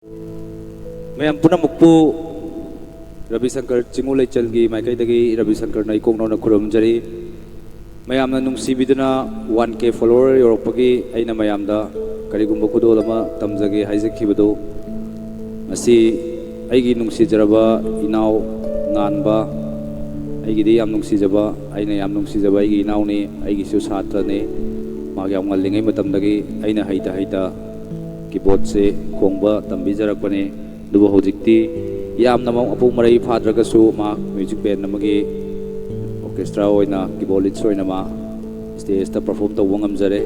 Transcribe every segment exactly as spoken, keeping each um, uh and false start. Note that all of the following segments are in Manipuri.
ꯃꯌꯥꯝ ꯄꯨꯝꯅꯃꯛꯄꯨ ꯔꯕꯤ ꯁꯪꯀꯔ ꯆꯤꯡꯉꯨ ꯂꯩꯆꯜꯒꯤ ꯃꯥꯏꯀꯩꯗꯒꯤ ꯔꯕꯤ ꯁꯪꯀꯔꯅ ꯏꯀꯣꯛ ꯅꯧꯅ ꯈꯨꯔꯨꯝꯖꯔꯤ꯫ ꯃꯌꯥꯝꯅ ꯅꯨꯡꯁꯤꯕꯤꯗꯨꯅ one K follower ꯌꯧꯔꯛꯄꯒꯤ ꯑꯩꯅ ꯃꯌꯥꯝꯗ ꯀꯔꯤꯒꯨꯝꯕ ꯈꯨꯗꯣꯜ ꯑꯃ ꯇꯝꯖꯒꯦ ꯍꯥꯏꯖꯈꯤꯕꯗꯨ, ꯉꯁꯤ ꯑꯩꯒꯤ ꯅꯨꯡꯁꯤꯖꯔꯕ ꯏꯅꯥꯎ ꯉꯥꯟꯕ, ꯑꯩꯒꯤꯗꯤ ꯌꯥꯝ ꯅꯨꯡꯁꯤꯖꯕ, ꯑꯩꯅ ꯌꯥꯝ ꯅꯨꯡꯁꯤꯖꯕ ꯑꯩꯒꯤ ꯏꯅꯥꯎꯅꯤ, ꯑꯩꯒꯤꯁꯨ ꯁꯥꯇ꯭ꯔꯅꯤ꯫ ꯃꯍꯥꯛ ꯌꯥꯝ ꯉꯜꯂꯤꯉꯩ ꯃꯇꯝꯗꯒꯤ ꯑꯩꯅ ꯍꯩꯇ ꯍꯩꯇ keyboardꯁꯦ ꯈꯣꯡꯕ ꯇꯝꯕꯤꯖꯔꯛꯄꯅꯤ꯫ ꯑꯗꯨꯕꯨ ꯍꯧꯖꯤꯛꯇꯤ ꯌꯥꯝꯅ ꯃꯄꯨꯡ ꯃꯔꯩ ꯐꯥꯗ꯭ꯔꯒꯁꯨ ꯃꯍꯥꯛ music band ꯑꯃꯒꯤ orchestra ꯑꯣꯏꯅ keyboardist ꯑꯣꯏꯅ ꯃꯥ stageꯇ perform ꯇꯧꯕ ꯉꯝꯖꯔꯦ꯫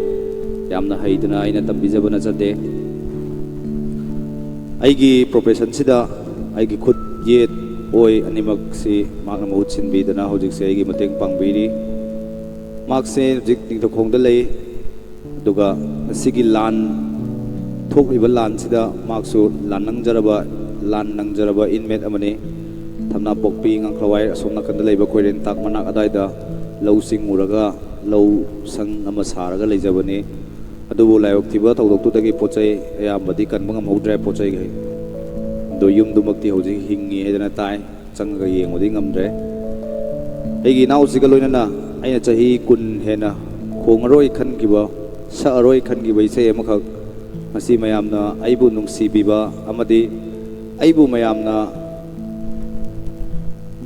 ꯌꯥꯝꯅ ꯍꯩꯗꯅ ꯑꯩꯅ ꯇꯝꯕꯤꯖꯕ ꯅꯠꯆꯗꯦ꯫ ꯑꯩꯒꯤ professionꯁꯤꯗ ꯑꯩꯒꯤ ꯈꯨꯠ ꯌꯦꯠ ꯑꯣꯏ ꯑꯅꯤꯃꯛꯁꯤ ꯃꯍꯥꯛꯅ ꯃꯍꯨꯠ ꯁꯤꯟꯕꯤꯗꯅ ꯍꯧꯖꯤꯛꯁꯦ ꯑꯩꯒꯤ ꯃꯇꯦꯡ ꯄꯥꯡꯕꯤꯔꯤ꯫ ꯃꯍꯥꯛꯁꯦ ꯍꯧꯖꯤꯛ ꯅꯤꯡꯊꯧꯈꯣꯡꯗ ꯂꯩ꯫ ꯑꯗꯨꯒ ꯉꯁꯤꯒꯤ ꯂꯥꯟ ꯊꯣꯛꯂꯤꯕ ꯂꯥꯟꯁꯤꯗ ꯃꯍꯥꯛꯁꯨ ꯂꯥꯟ ꯅꯪꯖꯔꯕ, ꯂꯥꯟ ꯅꯪꯖꯔꯕ inmate ꯑꯃꯅꯤ꯫ ꯊꯝꯅꯥꯄꯣꯛꯄꯤ, ꯉꯥꯡꯈ꯭ꯔꯋꯥꯏ ꯑꯁꯣꯝ ꯅꯥꯀꯟꯗ ꯂꯩꯕ ꯈꯣꯏꯔꯦꯟ ꯇꯥꯛ ꯃꯅꯥꯛ ꯑꯗꯥꯏꯗ ꯂꯧꯁꯤꯡ ꯎꯔꯒ ꯂꯧ ꯁꯪ ꯑꯃ ꯁꯥꯔꯒ ꯂꯩꯖꯕꯅꯤ꯫ ꯑꯗꯨꯕꯨ ꯂꯥꯏꯕꯛ ꯊꯤꯕ ꯊꯧꯗꯣꯛꯇꯨꯗꯒꯤ ꯄꯣꯠ ꯆꯩ ꯑꯌꯥꯝꯕꯗꯤ ꯀꯟꯕ ꯉꯝꯍꯧꯗ꯭ꯔꯦ, ꯄꯣꯠ ꯆꯩꯈꯩ꯫ ꯑꯗꯣ ꯌꯨꯝꯗꯨꯃꯛꯇꯤ ꯍꯧꯖꯤꯛ ꯍꯤꯡꯉꯤ ꯍꯥꯏꯗꯅ ꯇꯥꯏ꯫ ꯆꯪꯉꯒ ꯌꯦꯡꯕꯗꯤ ꯉꯝꯗ꯭ꯔꯦ꯫ ꯑꯩꯒꯤ ꯏꯅꯥꯎꯁꯤꯒ ꯂꯣꯏꯅꯅ ꯑꯩꯅ ꯆꯍꯤ ꯀꯨꯟ ꯍꯦꯟꯅ ꯈꯣꯡꯉꯔꯣꯏ ꯈꯟꯈꯤꯕ, ꯁꯛꯑꯔꯣꯏ ꯈꯟꯈꯤꯕ ꯏꯁꯩ ꯑꯃꯈꯛ ꯉꯁꯤ ꯃꯌꯥꯝꯅ ꯑꯩꯕꯨ ꯅꯨꯡꯁꯤꯕꯤꯕ ꯑꯃꯗꯤ ꯑꯩꯕꯨ ꯃꯌꯥꯝꯅ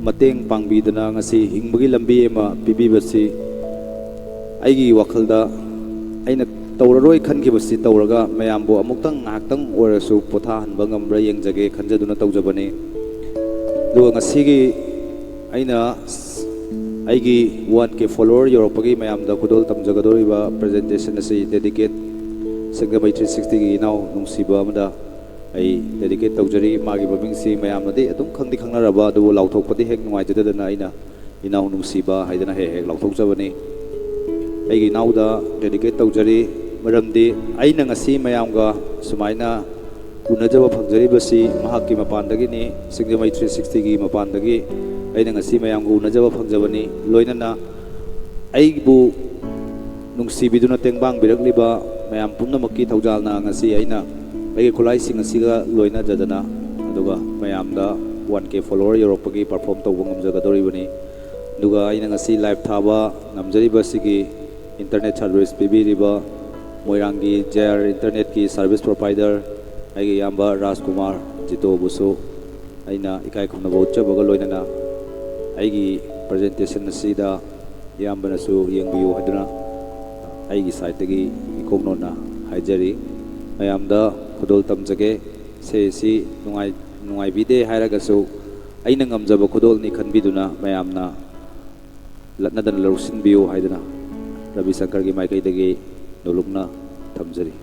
ꯃꯇꯦꯡ ꯄꯥꯡꯕꯤꯗꯨꯅ ꯉꯁꯤ ꯍꯤꯡꯕꯒꯤ ꯂꯝꯕꯤ ꯑꯃ ꯄꯤꯕꯤꯕꯁꯤ ꯑꯩꯒꯤ ꯋꯥꯈꯜꯗ ꯑꯩꯅ ꯇꯧꯔꯔꯣꯏ ꯈꯟꯈꯤꯕꯁꯤ ꯇꯧꯔꯒ ꯃꯌꯥꯝꯕꯨ ꯑꯃꯨꯛꯇꯪ ꯉꯥꯏꯍꯥꯛꯇꯪ ꯑꯣꯏꯔꯁꯨ ꯄꯣꯊꯥꯍꯟꯕ ꯉꯝꯕ꯭ꯔꯥ ꯌꯦꯡꯖꯒꯦ ꯈꯟꯖꯗꯨꯅ ꯇꯧꯖꯕꯅꯤ꯫ ꯑꯗꯨꯒ ꯉꯁꯤꯒꯤ ꯑꯩꯅ ꯑꯩꯒꯤ one K follower ꯌꯧꯔꯛꯄꯒꯤ ꯃꯌꯥꯝꯗ ꯈꯨꯗꯣꯜ ꯇꯝꯖꯒꯗꯧꯔꯤꯕ presentation ꯑꯁꯤ dedicate ꯁꯤꯡꯖꯃꯩ three sixtyꯒꯤ ꯏꯅꯥꯎ ꯅꯨꯡꯁꯤꯕ ꯑꯃꯗ ꯑꯩ dedicate ꯇꯧꯖꯔꯤ꯫ ꯃꯥꯒꯤ ꯃꯃꯤꯡꯁꯤ ꯃꯌꯥꯝꯅꯗꯤ ꯑꯗꯨꯝ ꯈꯪꯗꯤ ꯈꯪꯅꯔꯕ, ꯑꯗꯨꯕꯨ ꯂꯥꯎꯊꯣꯛꯄꯗꯤ ꯍꯦꯛ ꯅꯨꯡꯉꯥꯏꯖꯗꯗꯅ ꯑꯩꯅ ꯏꯅꯥꯎ ꯅꯨꯡꯁꯤꯕ ꯍꯥꯏꯗꯅ ꯍꯦꯛ ꯍꯦꯛ ꯂꯥꯎꯊꯣꯛꯆꯕꯅꯤ꯫ ꯑꯩꯒꯤ ꯏꯅꯥꯎꯗ dedicate ꯇꯧꯖꯔꯤ, ꯃꯔꯝꯗꯤ ꯑꯩꯅ ꯉꯁꯤ ꯃꯌꯥꯝꯒ ꯁꯨꯃꯥꯏꯅ ꯎꯅꯖꯕ ꯐꯪꯖꯔꯤꯕꯁꯤ ꯃꯍꯥꯛꯀꯤ ꯃꯄꯥꯟꯗꯒꯤꯅꯤ, ꯁꯤꯡꯖꯃꯩ three sixtyꯒꯤ ꯃꯄꯥꯟꯗꯒꯤ ꯑꯩꯅ ꯉꯁꯤ ꯃꯌꯥꯝꯒ ꯎꯅꯖꯕ ꯐꯪꯖꯕꯅꯤ꯫ ꯂꯣꯏꯅꯅ ꯑꯩꯕꯨ ꯅꯨꯡꯁꯤꯕꯤꯗꯨꯅ ꯇꯦꯡꯕꯥꯡꯕꯤꯔꯛꯂꯤꯕ ꯃꯌꯥꯝ ꯄꯨꯝꯅꯃꯛꯀꯤ ꯊꯧꯖꯥꯜꯅ ꯉꯁꯤ ꯑꯩꯅ ꯑꯩꯒꯤ ꯈꯨꯠꯂꯥꯏꯁꯤꯡ ꯑꯁꯤꯒ ꯂꯣꯏꯅꯖꯗꯅ, ꯑꯗꯨꯒ ꯃꯌꯥꯝꯗ ꯋꯥꯟ ꯀꯦ ꯐꯣꯂꯣꯋꯔ ꯌꯧꯔꯛꯄꯒꯤ ꯄꯔꯐꯣꯔꯝ ꯇꯧꯕ ꯉꯝꯖꯒꯗꯧꯔꯤꯕꯅꯤ꯫ ꯑꯗꯨꯒ ꯑꯩꯅ ꯉꯁꯤ ꯂꯥꯏꯚ ꯊꯥꯕ ꯉꯝꯖꯔꯤꯕ ꯑꯁꯤꯒꯤ ꯏꯟꯇꯔꯅꯦꯠ ꯁꯥꯔꯚꯤꯁ ꯄꯤꯕꯤꯔꯤꯕ ꯃꯣꯏꯔꯥꯡꯒꯤ ꯖꯦ ꯑꯥꯔ ꯏꯟꯇꯔꯅꯦꯠꯀꯤ ꯁꯥꯔꯚꯤꯁ ꯄ꯭ꯔꯣꯚꯥꯏꯗꯔ ꯑꯩꯒꯤ ꯏꯌꯥꯝꯕ ꯔꯥꯖꯀꯨꯃꯥꯔ ꯖꯤꯇꯣꯕꯨꯁꯨ ꯑꯩꯅ ꯏꯀꯥꯏ ꯈꯨꯝꯅꯕ ꯎꯠꯆꯕꯒ ꯂꯣꯏꯅꯅ ꯑꯩꯒꯤ ꯄ꯭ꯔꯖꯦꯟꯇꯦꯁꯟ ꯑꯁꯤꯗ ꯏꯌꯥꯝꯕꯅꯁꯨ ꯌꯦꯡꯕꯤꯌꯨ ꯍꯥꯏꯗꯨꯅ ꯑꯩꯒꯤ ꯁꯥꯏꯠꯇꯒꯤ ꯏꯀꯣꯛꯅꯣꯟꯅ ꯍꯥꯏꯖꯔꯤ꯫ ꯃꯌꯥꯝꯗ ꯈꯨꯗꯣꯜ ꯇꯝꯖꯒꯦ꯫ ꯏꯁꯩ ꯑꯁꯤ ꯅꯨꯡꯉꯥꯏ-, ꯅꯨꯡꯉꯥꯏꯕꯤꯗꯦ ꯍꯥꯏꯔꯒꯁꯨ ꯑꯩꯅ ꯉꯝꯖꯕ ꯈꯨꯗꯣꯜꯅꯤ ꯈꯟꯕꯤꯗꯨꯅ ꯃꯌꯥꯝꯅ ꯂꯠꯅꯗꯅ ꯂꯧꯁꯤꯟꯕꯤꯌꯨ ꯍꯥꯏꯗꯨꯅ ꯔꯕꯤ ꯁꯪꯀꯔꯒꯤ ꯃꯥꯏꯀꯩꯗꯒꯤ ꯅꯣꯂꯨꯛꯅ ꯊꯝꯖꯔꯤ꯫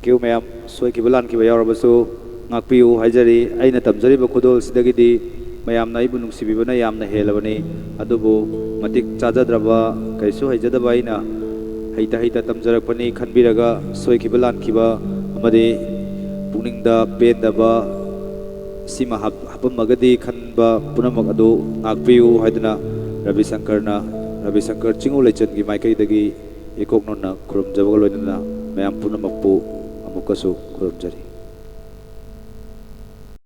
ꯌꯨ ꯃꯌꯥꯝ ꯁꯣꯏꯈꯤꯕ ꯂꯥꯟꯈꯤꯕ ꯌꯥꯎꯔꯕꯁꯨ ꯉꯥꯛꯄꯤꯌꯨ ꯍꯥꯏꯖꯔꯤ꯫ ꯑꯩꯅ ꯇꯝꯖꯔꯤꯕ ꯈꯨꯗꯣꯜꯁꯤꯗꯒꯤꯗꯤ ꯃꯌꯥꯝꯅ ꯑꯩꯕꯨ ꯅꯨꯡꯁꯤꯕꯤꯕꯅ ꯌꯥꯝꯅ ꯍꯦꯜꯂꯕꯅꯤ꯫ ꯑꯗꯨꯕꯨ ꯃꯇꯤꯛ ꯆꯥꯖꯗ꯭ꯔꯕ, ꯀꯔꯤꯁꯨ ꯍꯩꯖꯗꯕ ꯑꯩꯅ ꯍꯩꯇ ꯍꯩꯇ ꯇꯝꯖꯔꯛꯄꯅꯤ ꯈꯟꯕꯤꯔꯒ ꯁꯣꯏꯈꯤꯕ ꯂꯥꯟꯈꯤꯕ ꯑꯃꯗꯤ ꯄꯨꯛꯅꯤꯡꯗ ꯄꯦꯟꯗꯕ ꯁꯤꯃ ꯍꯥꯞ-, ꯍꯥꯞꯄꯝꯃꯒꯗꯤ ꯈꯟꯕ ꯄꯨꯝꯅꯃꯛ ꯑꯗꯨ ꯉꯥꯛꯄꯤꯌꯨ ꯍꯥꯏꯗꯨꯅ ꯔꯕꯤ ꯁꯪꯀꯔꯅ, ꯔꯕꯤ ꯁꯪꯀꯔ ꯆꯤꯡꯉꯨ ꯂꯩꯆꯟꯒꯤ ꯃꯥꯏꯀꯩꯗꯒꯤ ꯏꯀꯣꯛ ꯅꯧꯅ ꯈꯨꯔꯨꯝꯖꯕꯒ ꯂꯣꯏꯅꯅ ꯃꯌꯥꯝ ꯄꯨꯝꯅꯃꯛꯄꯨ ꯑꯃꯨꯛꯀꯁꯨ ꯈꯨꯔꯨꯝꯖꯔꯤ꯫